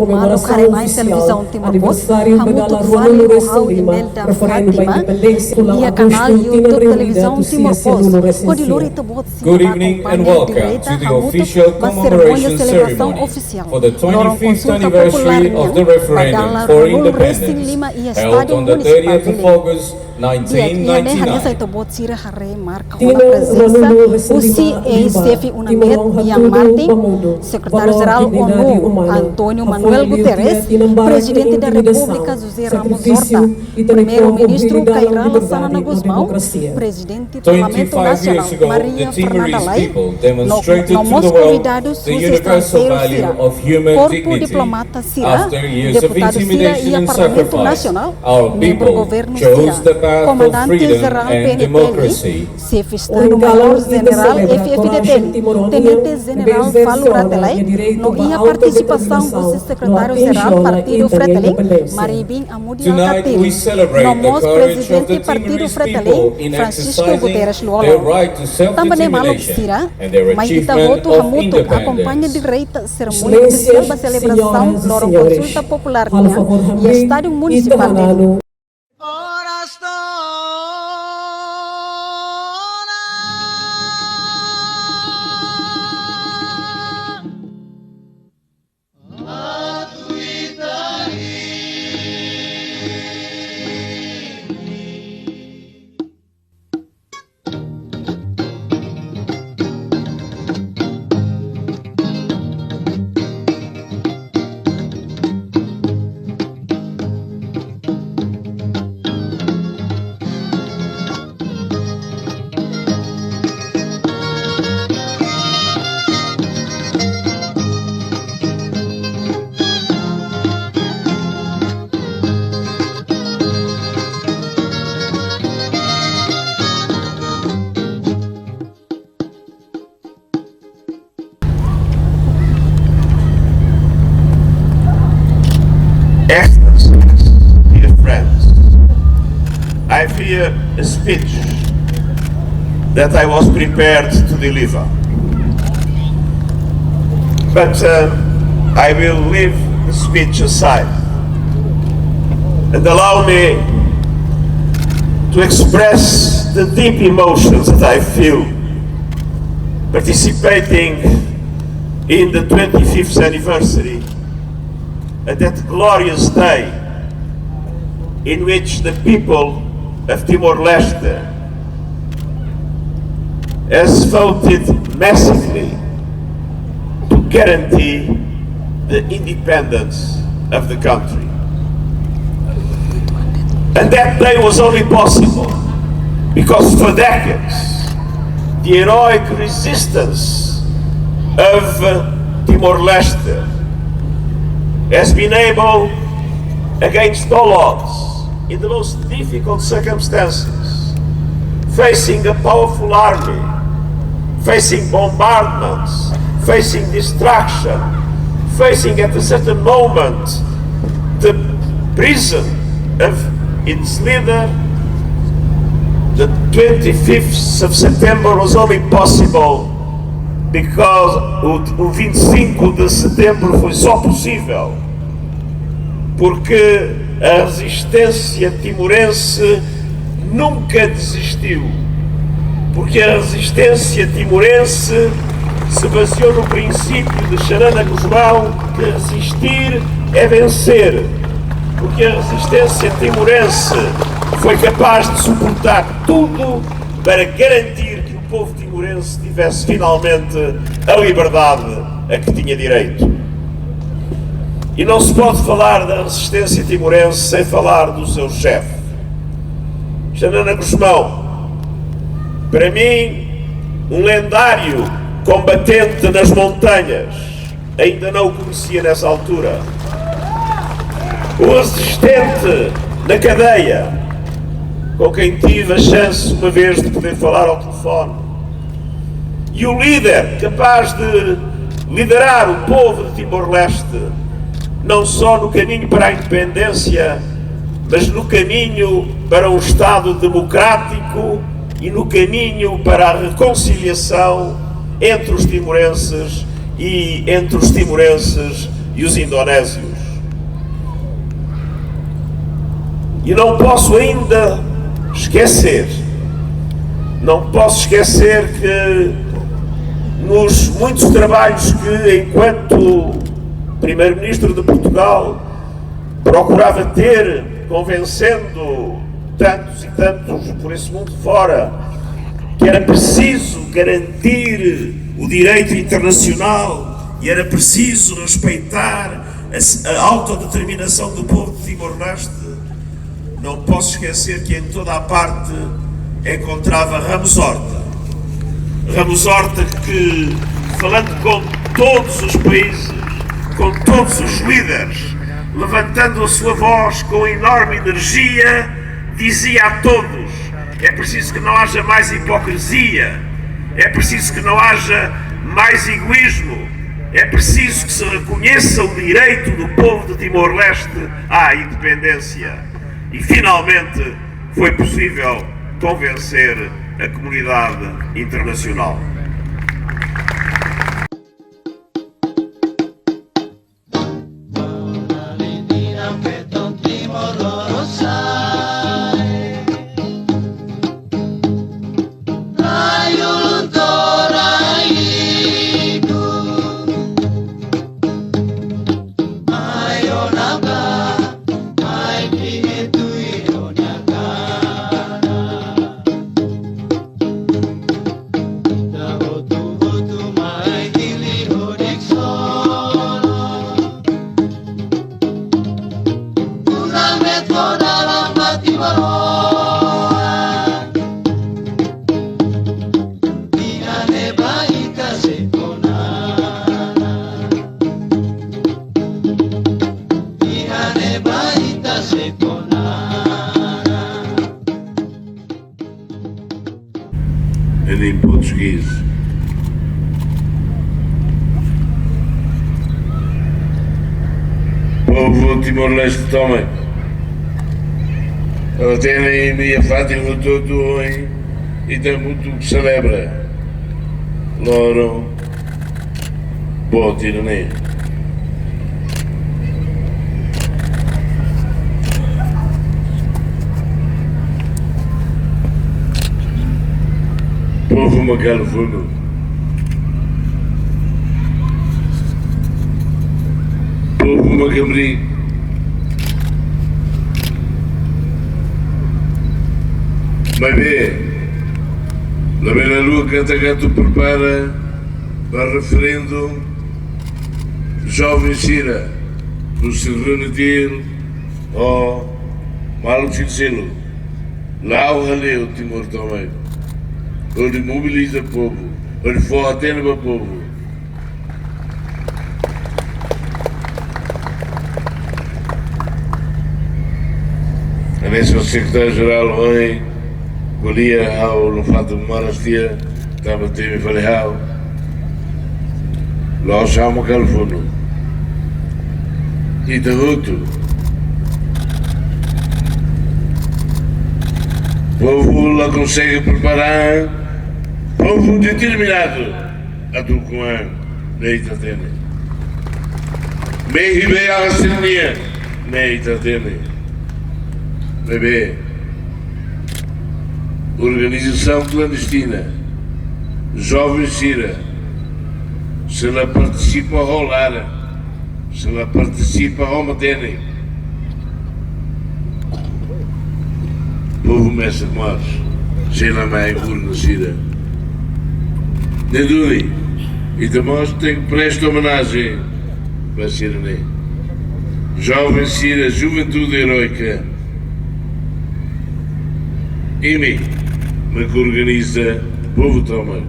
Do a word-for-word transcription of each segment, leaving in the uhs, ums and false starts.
Maluk haree mai Televizaun Timor Post, hamutuk fali ho ha'u Imelda Fátima, iha kanál YouTube Televizaun Timor Post. Hodi lori ita-boot sira ba akompaña direta hamutuk ba serimónia selebrasaun ofisiál loron konsulta populár nian ba dala ruanulu-resin-lima iha Estádiu Munisipál Dili. Di'ak, iha ne'e hanesan ita-boot sira haree marka ona prezensa husi eis-xefe UNAMET, Ian Martin, Sekretáriu-Jerál ONU, António Manuel Guterres, Prezidente da Repúblika, José Ramos Horta, Primeiru-Ministru, Kay Rala Xanana Gusmão, Prezidente Parlamentu Nasionál, Maria Fernanda Lay, no, no mós konvidadus husi estranjeiru sira, korpu diplomata sira, deputadu sira iha Parlamentu Nasionál, membru governu sira, Komandante Jerál P N T L, Xefe Estadu-Maiór Jenerál F-FDTL, Tenente Jenerál Falur Rate Lay, no iha partisipasaun husi Sekretáriu-Jerál Partidu Fretilin, Mari Bin Amudi Alkatiri, no mós Prezidente Partidu Fretilin, Francisco Guterres Lú-Olo. Tanba ne'e maluk sira, mai ita hotu hamutuk akompaña direta serimónia ofisiál ba selebrasaun loron konsulta populár nian iha Estádiu Munisipál Dili. Excellencies, dear friends, I fear a speech that I was prepared to deliver. But, uh, I will leave the speech aside and allow me to express the deep emotions that I feel participating in the twenty-fifth anniversary, at that glorious day in which the people of Timor-Leste has voted massively to guarantee the independence of the country. And that day was only possible because for decades, the heroic resistance of, uh, Timor-Leste has been able, against all odds, in the most difficult circumstances, facing a powerful army, facing bombardments, facing destruction, facing at a certain moment the prison of its leader, the twenty-fifth of September was only possible because o, o vinte e cinco de setembro foi só possível porque a resistência timorense nunca desistiu. Porque a resistência timorense se baseou no princípio de Xanana Gusmão que resistir é vencer. Porque a resistência timorense foi capaz de suportar tudo para garantir que o povo timorense tivesse finalmente a liberdade a que tinha direito. E não se pode falar da resistência timorense sem falar do seu chefe, Xanana Gusmão. Para mim, um lendário combatente nas montanhas, ainda não o conhecia nessa altura. O resistente na cadeia, com quem tive a chance uma vez de poder falar ao telefone. E o líder capaz de liderar o povo de Timor-Leste, não só no caminho para a independência, mas no caminho para um Estado democrático e no caminho para a reconciliação entre os timorenses e entre os timorenses e os indonésios. E não posso ainda esquecer, não posso esquecer que nos muitos trabalhos que, enquanto Primeiro-Ministro de Portugal, procurava ter, convencendo tantos e tantos por esse mundo fora, que era preciso garantir o direito internacional e era preciso respeitar a, a autodeterminação do povo de Timor-Leste, não posso esquecer que em toda a parte encontrava Ramos Horta. Ramos Horta que, falando com todos os países, com todos os líderes, levantando a sua voz com enorme energia, dizia a todos: é preciso que não haja mais hipocrisia, é preciso que não haja mais egoísmo, é preciso que se reconheça o direito do povo de Timor-Leste à independência. E finalmente foi possível convencer a comunidade internacional. Em português. Povo Timor-Leste tomak. Ita-nia meia fatin hotu-hotu ohin, ita hamutuk selebra loron boot ida-ne'e. Povu mak halo funu. Povu mak hamriik. Maibé, labele haluha katak atu prepara ba referendu, joven sira, no se reunir, o malu sincero, la'o hale'u Timor tomak, hodi mobiliza povu, hodi fó hatene ba povu. Hanesan sekretáriu jerál ohin ko'alia, ha'u la fatuk moras tiha, tanba temi fali ha'u. La'ós ha'u mak halo funu. Ita hotu. Povu la konsege prepara an, povu determinadu atu ukun an, ne'e ita hatene. Mehi bei'ala sira-nian, ne'e ita hatene. Maibé, organizasaun klandestina, joven sira, se la partisipa ho laran, se la partisipa ho matenek, povu mesak mós, sei la mai urna sira. Ne'e duni, ita mós tenke presta omenajen ba sira-ne'e. Joven sira, juventude eróika. Imi mak organiza povu tomak.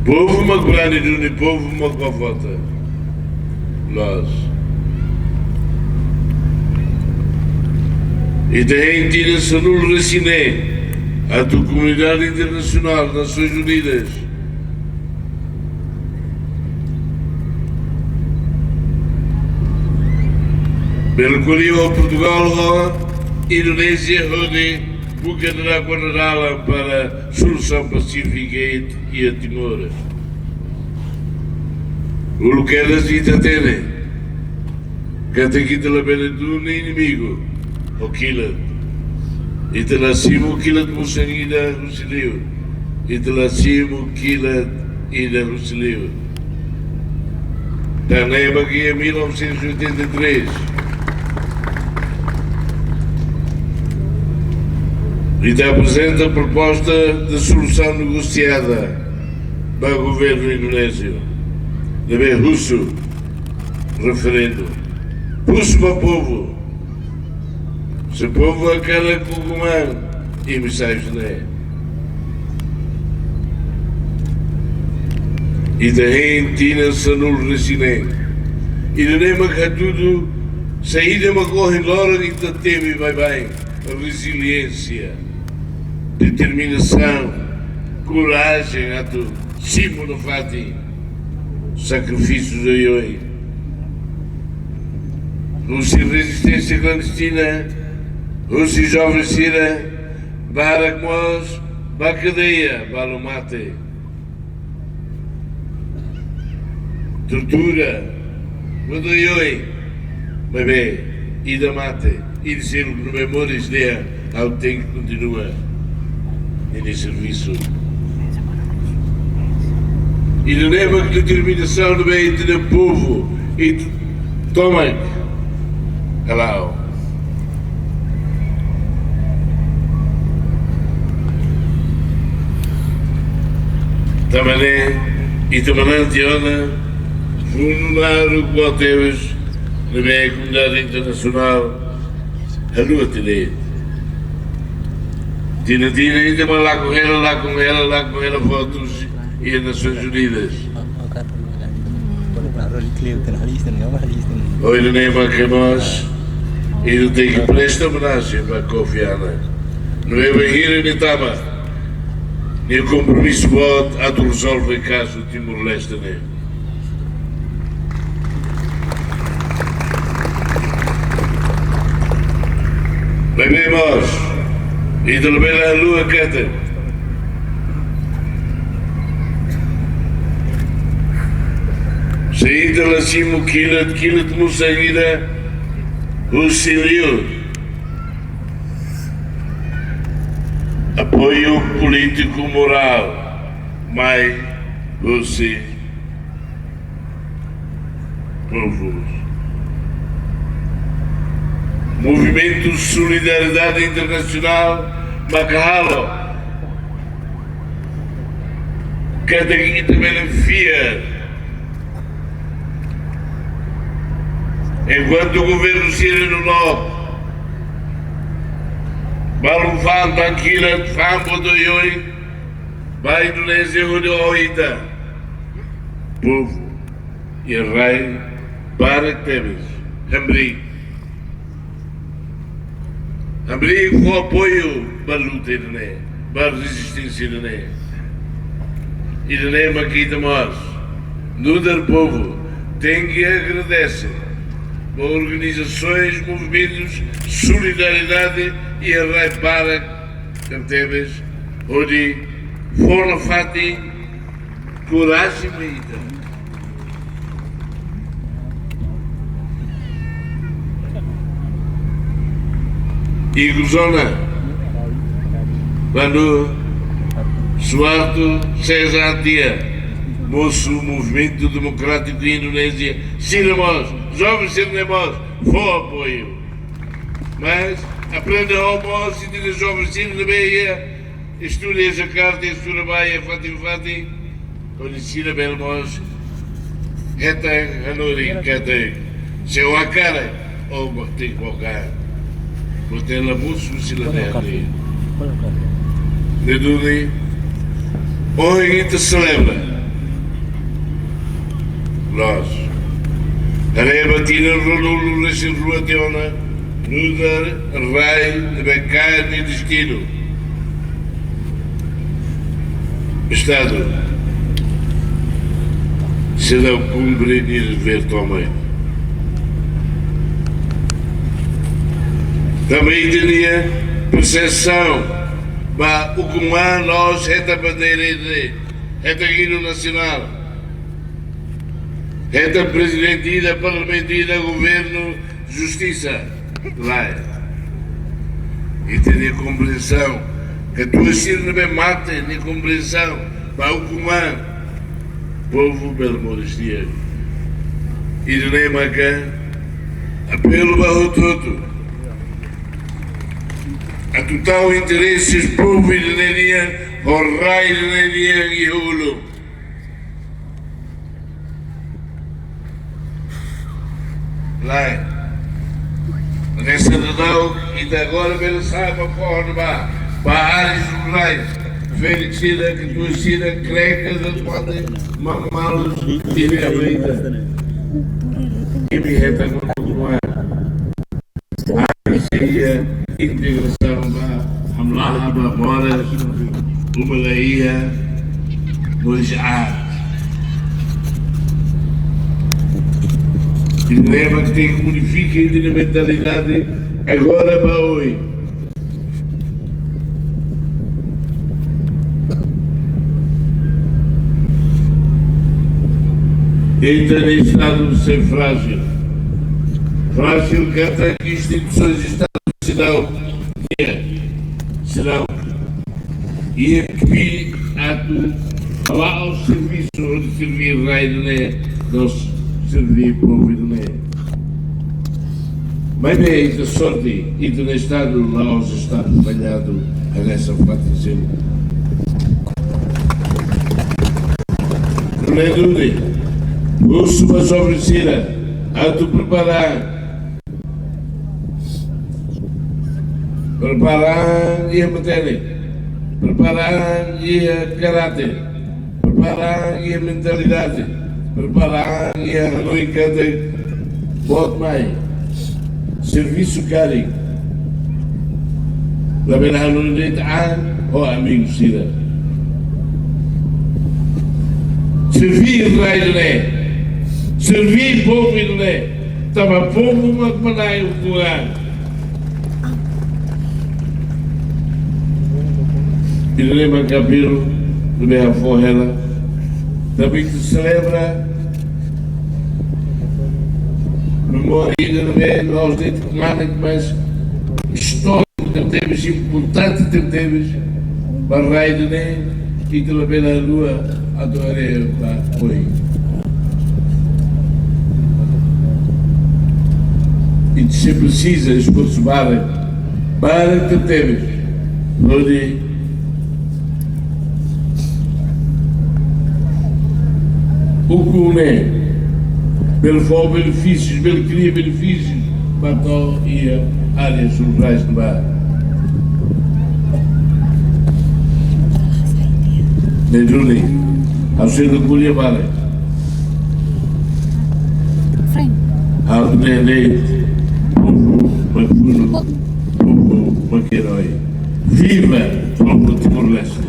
Povu mak brani duni, povu mak bá vota. Loos. Ita hein tinan sanulu-resin-neen, atu komunidade internasionál, Nasoins Unidas, bele ko'alia ho Portugál, ho Indonézia, hodi buka dadakuan dalan para solusaun pasífika iha Timor. Uluk kedas ita hatene katak ita labele duni inimigu, Kilat. Ita la simu kilat musan ida husi liur. Ita la simu kilat ida husi liur. Tanba ne'e mak iha mil novecentos e oitenta e três, ita aprezenta proposta de solução negociada ba governu indonéziu. Ne'ebé husu referendu. Husu ba povu. Se povu hakarak ukun-an, imi sai husi ne'e. Ita hein tinan sanulu-resin-neen. Ida-ne'e mak hatudu saida mak ohin loron ita temi baibain. Reziliénsia, determinasaun, korajen atu simu nafatin sakrifísiu oioin. Husi rezisténsia klandestina, husi joven sira, barak mós ba kadeia, balu mate. Tortura, modo oioin, maibé ida mate, ida seluk no memoris dia, ha'u tenke kontinua ninia servisu. Ida-ne'e mak determinasaun ne'ebé ita-nia povu, ita tomak hala'o. Tanba ne'e, ita manán tiha ona fundu naruk boot tebes, ne'ebé komunidade internasionál haluha tiha de'it. Tinan-tinan ita mak lakon hela, lakon hela, lakon hela foto iha Nasoins Unidas. Ohin ne'e mak mós, ita tenke presta omenajen ba Kofi Annan. Ne'ebé bainhira nia tama, nia kompromisu boot atu rezolve kazu Timor-Leste ne'e. Maibé mós, ita labele haluha katak se ita la simu kilat, kilat musan ida husi liur. Apoiu polítiku morál mai husi povu. Movimentu solidariedade internasionál mak halo katak ita bele fiar. Enkuantu governu sira no no balu fa'an tan kilat, fa'an modo oioin ba Indonézia hodi oho ita, povu iha rai barak tebes hamriik. Hamriik fó apoiu ba luta ida-ne'e, ba rezisténsia ida-ne'e. Ida-ne'e mak ita mós, nu'udar povu, tenke agradese ba organizasoens, movimentus solidariedade iha rai barak tebetebes, hodi fó nafatin korajen mai ita. Ikus ona, kuandu Suharto César tiha, mosu Movimentu Demokrátiku Indonézia sira mós, joven sira-ne'e mós fó apoiu. Mas aprende ho mós, se tiha joven sira ne'ebé iha estuda iha Jakarta, estuda ba iha fatin-fatin, hodi sira bele mós hetan hanorin katak se ó hakarak, ó tenke boka. Ó tenke la mosu husi la dehan. Ne'e duni, ohin ita selebra. Loos. Haree ba tinan ruanulu-resin-rua tiha ona, nu'udar rai ne'ebé kaer nia destinu. Estadu seidauk kumpre nia devér tomak. Tanba ita-nia persesaun ba ukun-an, la'ós hetan bandeira ida, hetan inu nasionál, hetan prezidente ida, parlamentu ida, governu, justisa, lae. Ita-nia komprensaun, katuas sira ne'ebé mate nia komprensaun ba ukun-an, povu bele moris di'ak. Ida-ne'e maka apelu ba hotu-hotu atu tau interese povu ida-ne'e nian, ho rai ida-ne'e nian iha ulun. Lae. Hanesan daudaun, ita agora bele sa'e ba foho ne'ebá, ba áreas rurais. Ferik sira, katuas sira, krekar, pode mamá-los, ida-ne'e ita. Imi hetan kontinua. Ita sei iha integrasaun ba hamlaha ba moras, uma la iha, moris aat. Ita leva que tem que modifica ita-nia mentalidade agora ba oin. Ita-nia estadu sei frájil. Frájil katak instituisoens estadu seidauk, iha, seidauk, iha kbiit atu hala'o servisu hodi serví rai ida-ne'e, no serví povu ida-ne'e. Maibé ita sorte, ita-nia estadu la'ós estadu falladu, hanesan fatin seluk. Nune'e duni, husu ba jovens sira atu prepara an. Prepara an iha matenek. Prepara an iha karáter. Prepara an iha mentalidade. Prepara an iha hanoin katak boot mai. Servisu karik. Labele hanoin de'it an ho amigu sira. Serví rai ida-ne'e. Serví povu ida-ne'e. Tanba povu mak manán ukun-an. Ida-ne'e mak apelu ne'ebé ha'u fó hela. Tanba ita selebra memória ida-ne'ebé la'ós de'it kmanek, mas istóriku tebetebes, importante tebetebes ba rai ida-ne'e, ita labele haluha atu haree ba oin. Ita sei presiza esforsu barak, barak tebetebes, hodi ukun ne'e bele fó benefísius, bele kria benefísius ba to'o iha áreas rurais ne'ebá. Ne'e duni, ha'u sente orgullu barak. Ha'u hatene povu mak funu, povu mak eroi. Viva povu Timor-Leste!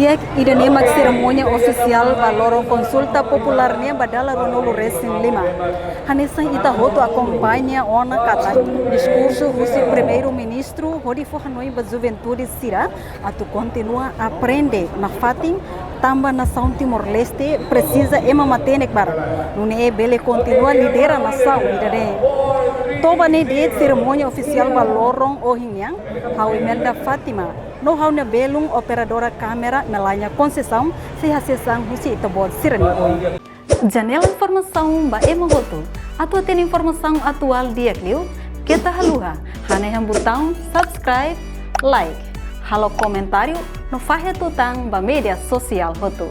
Di'ak, ida-ne'e mak serimónia ofisiál ba loron konsulta populár nian ba dala ruanulu resin lima. Hanesan ita hotu akompaña ona katak diskursu husi Primeiru-Ministru hodi fó hanoin ba juventude sira atu kontinua aprende nafatin, tanba nasaun Timor-Leste presiza ema matenek barak, nune'e bele kontinua lidera nasaun ida-ne'e. To'o ba ne'e de'it serimónia ofisiál ba loron ohin nian, ha'u Imelda Fátima no ha'u-nia belun operadora kámera Melania Conceição sei hasees an husi ita-boot sira-nia oin. Janela informasaun ba ema hotu. Atu hatene informasaun atuál di'ak liu, keta haluha hanehan butaun subscribe, like, halo komentáriu no fahe tutan ba média sosiál hotu.